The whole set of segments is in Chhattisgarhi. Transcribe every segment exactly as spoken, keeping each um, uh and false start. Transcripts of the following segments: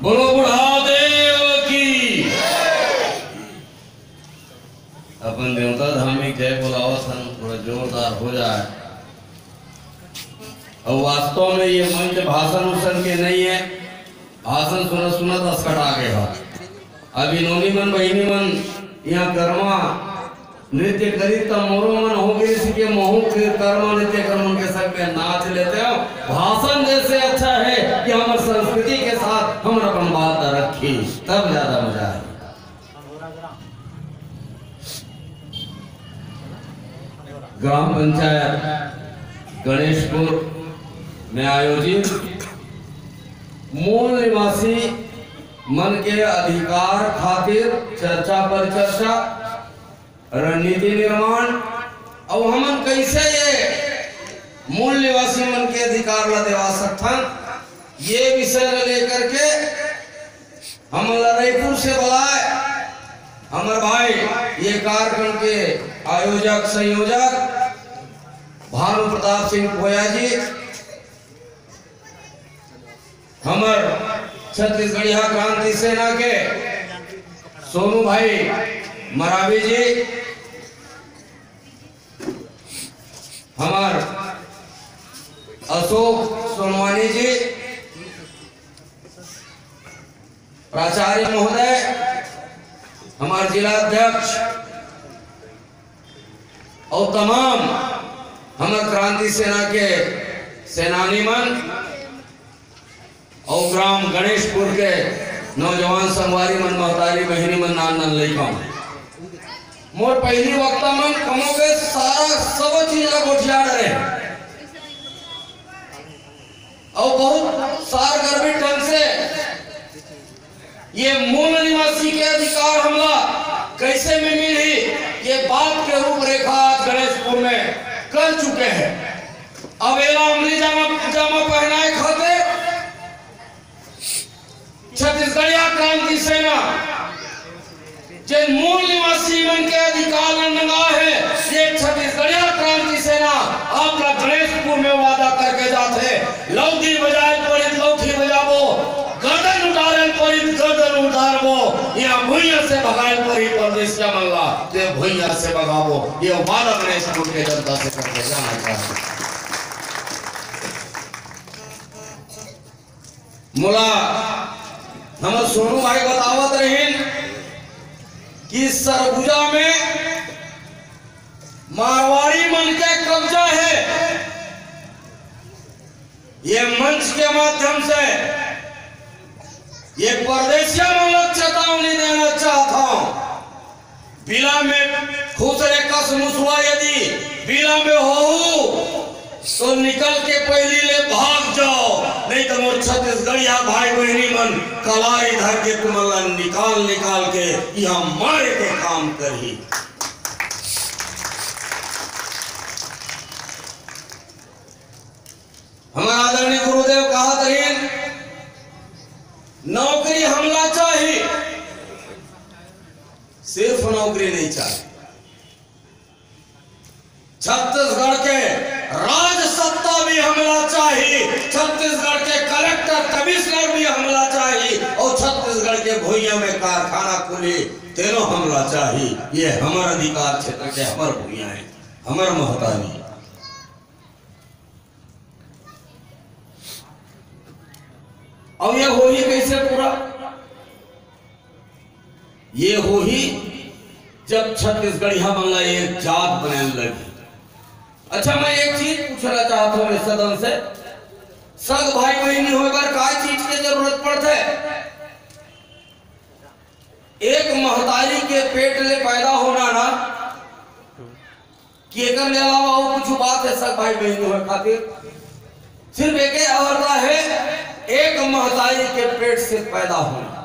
बोलो बुढ़ा देव की। अपन देवता धाम में जय बोलावत हन, थोड़ा जोरदार हो जाए। और वास्तव में ये मंच भाषण उषण के नहीं है, भाषण सुनत सुनत असकटा गे ह। अभी नोनी मन बहिनी मन यहाँ कर्मा नृत्य करी त मोरो मन हो गे कि महूँ फिर कर्मा नृत्य कर मन के संग में नाच लेते हो। भाषण जैसे अच्छा है कि हमर संस्कृति के साथ हमर अपन बात रखी, तब ज्यादा मजा आए। ग्राम पंचायत गणेशपुर में आयोजित मूल निवासी मन के अधिकार खातिर चर्चा पर चर्चा, रणनीति निर्माण, अउ हमन कैसे ये मूल निवासी मन के अधिकार ला देवा सकथन, ये विषय ला लेकर के हमन ला रायपुर से बुलाए हमर भाई, ये कार्यक्रम के आयोजक संयोजक भानु प्रताप सिंह भोया जी, हमर छत्तीसगढ़िया क्रांति सेना के सोनू भाई मरावी जी, हमर अशोक सोनवानी जी, प्राचार्य महोदय, हमर जिला अध्यक्ष और तमाम हमर क्रांति सेना के सेनानी मन और ग्राम गणेशपुर के नौजवान संगवारी मन, महतारी बहिनी मन, नान नान लइका मन, मोर पहिली वक्ता मन कमो के सारा सब चीज ला गोठिया डरे। और बहुत सार गर्भित ढंग से ये मूल निवासी के अधिकार हमला कैसे में मिलही, ये बात के रूपरेखा आज गणेशपुर में कर चुके हैं। अब एला अमली जामा, जामा पहनाए खातिर छत्तीसगढ़िया क्रांति सेना जेन मूल निवासी मन के अधिकार ल नंगा हे, ये छत्तीसगढ़िया क्रांति सेना आपला गणेशपुर में वादा करके जाथे। लौठी बजाए पड़ित लौठी बजाबो, गर्दन उतारे पड़ित गर्दन उतारबो, या भुइयां से भगाए पड़ित परदेसिया मन ला, ते भुइयां से भगाबो। ये वादा गणेशपुर के जनता से करके जाना चाहथे। मोला हमर सोनू भाई बतावत रहिन कि सरगुजा में मारवाड़ी मन के कब्जा हे। ये मंच के माध्यम से ये परदेसिया मन ला चेतावनी देना चाहत हूं। बिला में खुसरे कस मुसवा यदि बिला में होहू, तो निकल के पहिली ले भाग जाओ, नहीं तो मोर छत्तीसगढ़िया भाई बहिनी मन कलाई धर के तुमन ला निकाल निकाल के यहाँ मारे के काम करही। हमर आदरणीय गुरुदेव कहत रहिन, नौकरी हमला चाही, सिर्फ नौकरी नहीं चाही, छत्तीसगढ़ के राज सत्ता भी हमला चाही, छत्तीसगढ़ के कलेक्टर कमिश्नर भी हमला चाही, और छत्तीसगढ़ के भुइयां में कारखाना खुली, तेनो हमला चाही। ये हमर अधिकार क्षेत्र के हमर भुइयां हे, हमर महतारी हे। अब ये होही कैसे पूरा? ये होही जब छत्तीसगढ़िया मन ला एक जात बने लगी। अच्छा, मैं एक चीज पूछना चाहत हूं इस सदन से, सग भाई बहिनी होय बर काय चीज के जरूरत पड़थे? एक महतारी के पेट ले पैदा होना ना, कि एकर ले अलावा अउ कुछ बात हे सग भाई बहिनी होय खातिर? सिर्फ एके अर्हता हे, एक महतारी के पेट से पैदा होना।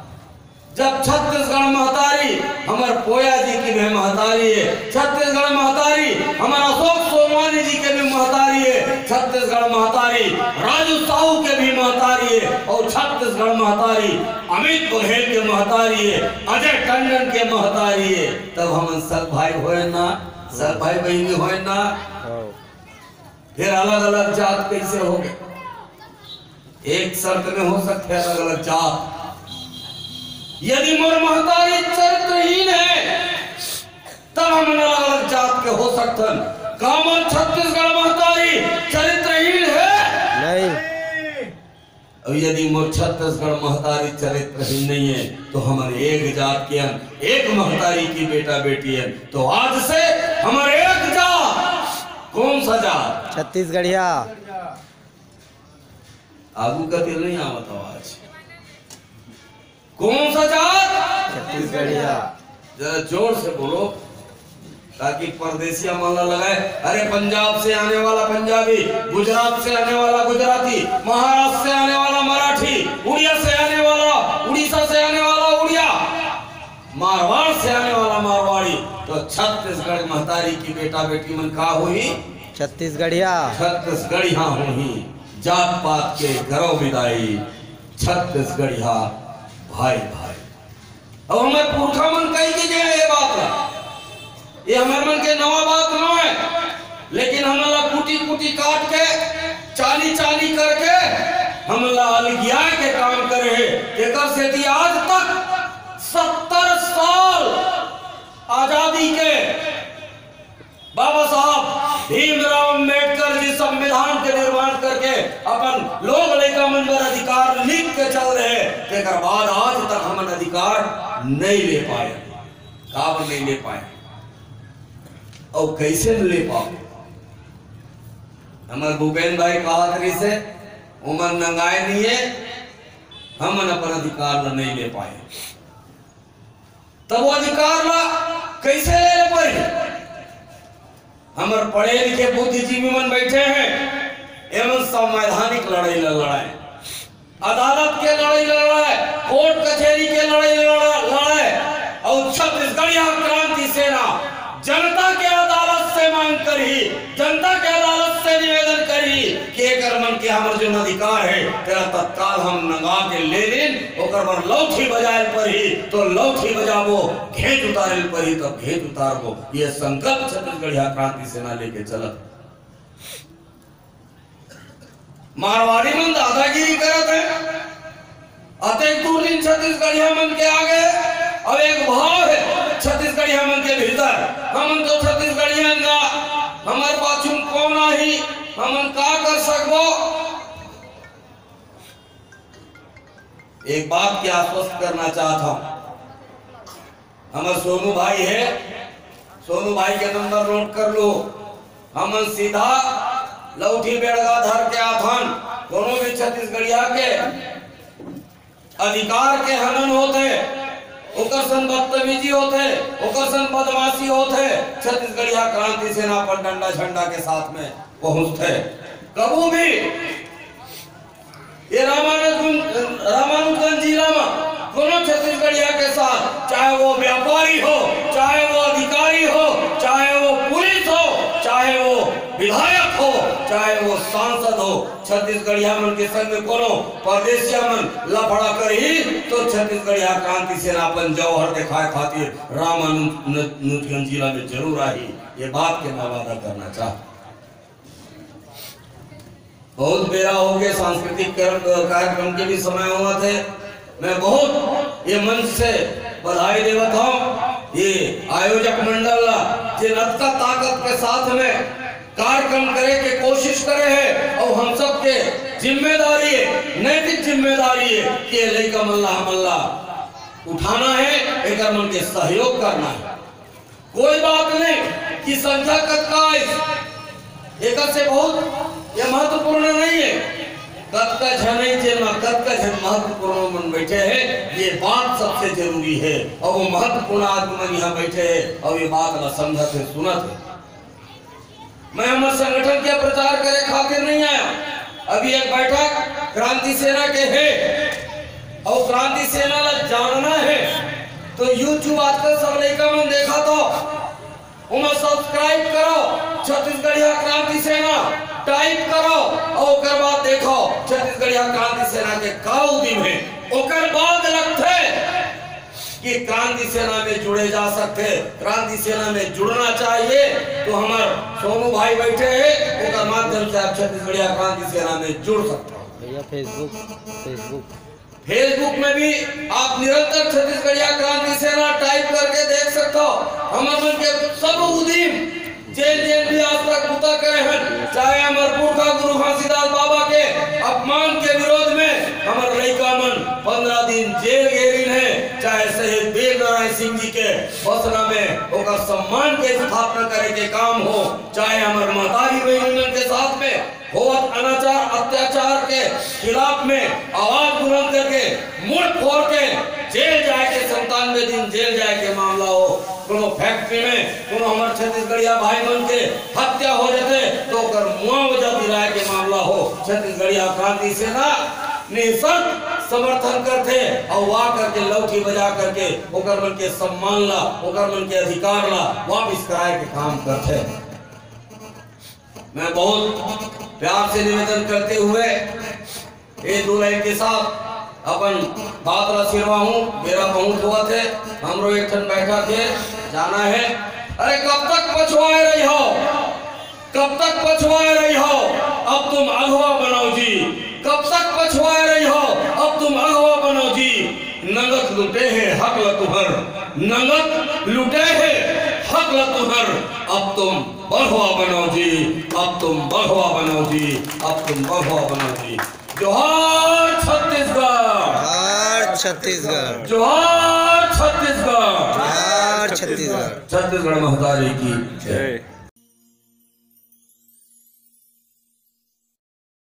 जब छत्तीसगढ़ महतारी हमर पोया जी के भी महतारी हे, छत्तीसगढ़ महतारी हमर अशोक सोनवानी जी के भी महतारी हे, छत्तीसगढ़ महतारी राजू साहू के भी महतारी हे, और छत्तीसगढ़ महतारी अमित बघेल के महतारी हे, अजय टंडन के महतारी हे, तब हमन सग भाई होय ना, सग भाई बहिनी होय ना। फिर अलग-अलग जात कैसे हो गए? एक शर्त में हो सकथे अलग-अलग जात, यदि मोर महतारी चरित्रहीन हे, तब हमन अलग-अलग जात के हो सकथन। का मोर छत्तीसगढ़ महतारी चरित्रहीन हे? नहीं। अउ यदि मोर छत्तीसगढ़ महतारी चरित्रहीन नहीं हे, तो हमन एक जात के हन, एक महतारी की बेटा बेटी हन। तो आज से हमर एक जात। कौन सा जात? छत्तीसगढ़िया। आगू का तेल नहीं आवत आवाज। कौन सा जात? छत्तीसगढ़िया। जरा जोर से बोलो, ताकि परदेसिया मन ला लगे, अरे, पंजाब से आने वाला पंजाबी, गुजरात से आने वाला गुजराती, महाराष्ट्र से आने वाला मराठी, उड़िया से आने वाला, उड़ीसा से आने वाला उड़िया, मारवाड़ से आने वाला मारवाड़ी। तो छत्तीसगढ़ महतारी की बेटा बेटी मन का होही? छत्तीसगढ़िया। छत्तीसगढ़िया होही। जात पात के करो विदाई, छत्तीसगढ़िया भाई भाई। अब हमर पुरखा मन कहि के गए ये बात ला, ये हमर मन के नवा बात नोहे, लेकिन हमन ला कूटी कूटी काट के, चाली चाली करके हमन ला अलगिया के काम करे हे। तेकर सेती आज तक सत्तर साल आजादी के बाबा साहब भीमराव अंबेडकर जी संविधान के निर्माण करके अपन लोग लइका मन बर अधिकार लिख के चल रहे, तेकर बाद आज तक हमन अधिकार नहीं ले पाए। काबर नहीं ले पाए? अउ कैसे ले पाओ? हमर भूपेन भाई कहत रहिसे, उमर नंगाए नहीं है, हमन अपन अधिकार ला नहीं ले पाए। तब वो अधिकार ला कैसे ले ले पाए? हमर पढ़े लिखे बुद्धिजीवी मन बैठे हैं, एमन संवैधानिक लड़ाई ला लड़ाए, अदालत के लड़ाई ला लड़ाए, कोर्ट कचहरी के लड़ाई ला लड़ाए, अउ छत्तीसगढ़िया क्रांति सेना जनता के अदालत से मांग करही, जनता के अदालत से निवेदन करही कि एकर मन के हमर जोन अधिकार है, तेला तत्काल हम नंगा के ले लेन, ओकर बर लौठी बजाए ल परही, तो लौठी बजाबो, घेंच उतारे ल परही, तब घेंच उतारबो। ये संकल्प छत्तीसगढ़िया क्रांति सेना लेके चलत। मारवाड़ी मन दादागिरी करत हे। अतेक दूर दिन छत्तीसगढ़िया मन के आगे, अब एक भाव है छत्तीसगढ़िया मन के भीतर, हमन तो छत्तीसगढ़िया ना, हमर पाछू म कौन आही, हमन का कर सकबो? एक बात के आश्वस्त करना चाहत हूं, हमर सोनू भाई है, सोनू भाई के नंबर नोट कर लो। हमन सीधा लौठी बेड़गा धर के आथन। कोनो भी छत्तीसगढ़िया के अधिकार के हनन होथे, ओकर संग बदतमीजी होथे, ओकर संग बदमाशी होथे, छत्तीसगढ़िया क्रांति सेना अपन डंडा झंडा के साथ में पहुंचथे। कभू भी ये रामानुजगंज, रामानुजगंज जिला में कोनो छत्तीसगढ़िया के साथ, चाहे वो व्यापारी हो, चाहे वो अधिकारी हो, चाहे वो पुलिस हो, चाहे वो विधायक हो, चाहे वो सांसद हो, छत्तीसगढ़िया मन के संग में कोनो परदेसिया मन लफड़ा करही, तो छत्तीसगढ़िया क्रांति सेना अपन जौहर दिखाए खातिर रामानुजगंज जिला में जरूर आही। ये बात के मैं वादा करना चाहता। बहुत बेरा हो गए, सांस्कृतिक कर-, कार्यक्रम के भी समय होवत हे। मैं बहुत ये मंच से बधाई देवत हूँ ये आयोजक मंडल ला, जे अतका ताकत के साथ में कार्यक्रम करे के कोशिश करे हे, अउ हम सब के जिम्मेदारी हे, नैतिक जिम्मेदारी हे कि ये लइका मन ला, हमन ला उठाना हे, एकर मन के सहयोग करना हे। कोई बात नहीं कि संख्या कतका आइस, एकर से बहुत ये महत्वपूर्ण नहीं है। कतका झन है, जेन म कतका झन महत्वपूर्ण मन बैठे हैं, ये बात सबसे जरूरी है। और वो महत्वपूर्ण आदमी मन यहाँ बैठे हैं और ये बात ला समझत है, सुनत है। मैं हमर संगठन के प्रचार करे खातिर नहीं आया। अभी एक बैठक क्रांति सेना के है और क्रांति सेना ला जानना है तो YouTube आजकल सब लइका मन देखत हो, ओमा subscribe करो, छत्तीसगढ़िया क्रांति सेना type करो और ओकर बाद देखो छत्तीसगढ़िया क्रांति सेना के का उदिम है, ओकर बाद लगथे कि क्रांति सेना में जुड़े जा सकथे। क्रांति सेना में जुड़ना चाहिए तो हमर सोनू भाई बैठे हैं, ओकर माध्यम से आप छत्तीसगढ़िया क्रांति सेना में जुड़ सकते हो। भैया, Facebook, Facebook। Facebook में भी आप निरंतर छत्तीसगढ़िया क्रांति सेना टाइप करके देख सकते हो। हमर मन के सब उदीम, जेन जेन भी आज तक बुता करे हन, चाहे हमर पुरखा गुरु घासीदास बाबा के अपमान के विरोध में हमर लइका मन पंद्रह दिन जेल गे रिहिन हे, चाहे शहीद वीर नारायण सिंह जी के बसना में ओकर सम्मान के स्थापना करे के काम हो, चाहे हमर महतारी बहिनी मन के साथ में होवत अनाचार अत्याचार के खिलाफ में आवाज बुलंद करके मुड़ फोड़ के जेल जाए के, संतानवे दिन जेल जाए के मामला हो, कोनो फैक्ट्री में कोनो हमर छत्तीसगढ़िया भाई मन के हत्या हो जाथे तो ओकर मुआवजा दिलाए के मामला हो, छत्तीसगढ़िया क्रांति सेना निःशर्त समर्थन करथे अउ वा करके लौठी बजा करके ओकर मन के सम्मान ला, ओकर मन के अधिकार ला वापिस कराए के काम करथे। मैं बहुत प्यार से निवेदन करते हुए ये दो लाइन के साथ अपन बात ला सिरवाहूं। बेरा बहुत होवत हे, हमरो एक ठन बैठक हे, जाना हे। अरे कब तक पछवाए रहिहव, कब तक पछवाए रहिहव, अब तुम अगवा बनव जी। कब तक पछवाए रहिहव, अब तुम अगवा बनव जी। नंगत लुटे हे हक ल तुंहर, नंगत लुटे हे हक ल तुंहर, अब तुम बढ़वा बनव जी, अब तुम बढ़वा बनव जी, अब तुम बढ़वा बनव जी। जोहार छत्तीसगढ़। जोहार छत्तीसगढ़। जोहार छत्तीसगढ़। जोहार छत्तीसगढ़। छत्तीसगढ़ महतारी की जय।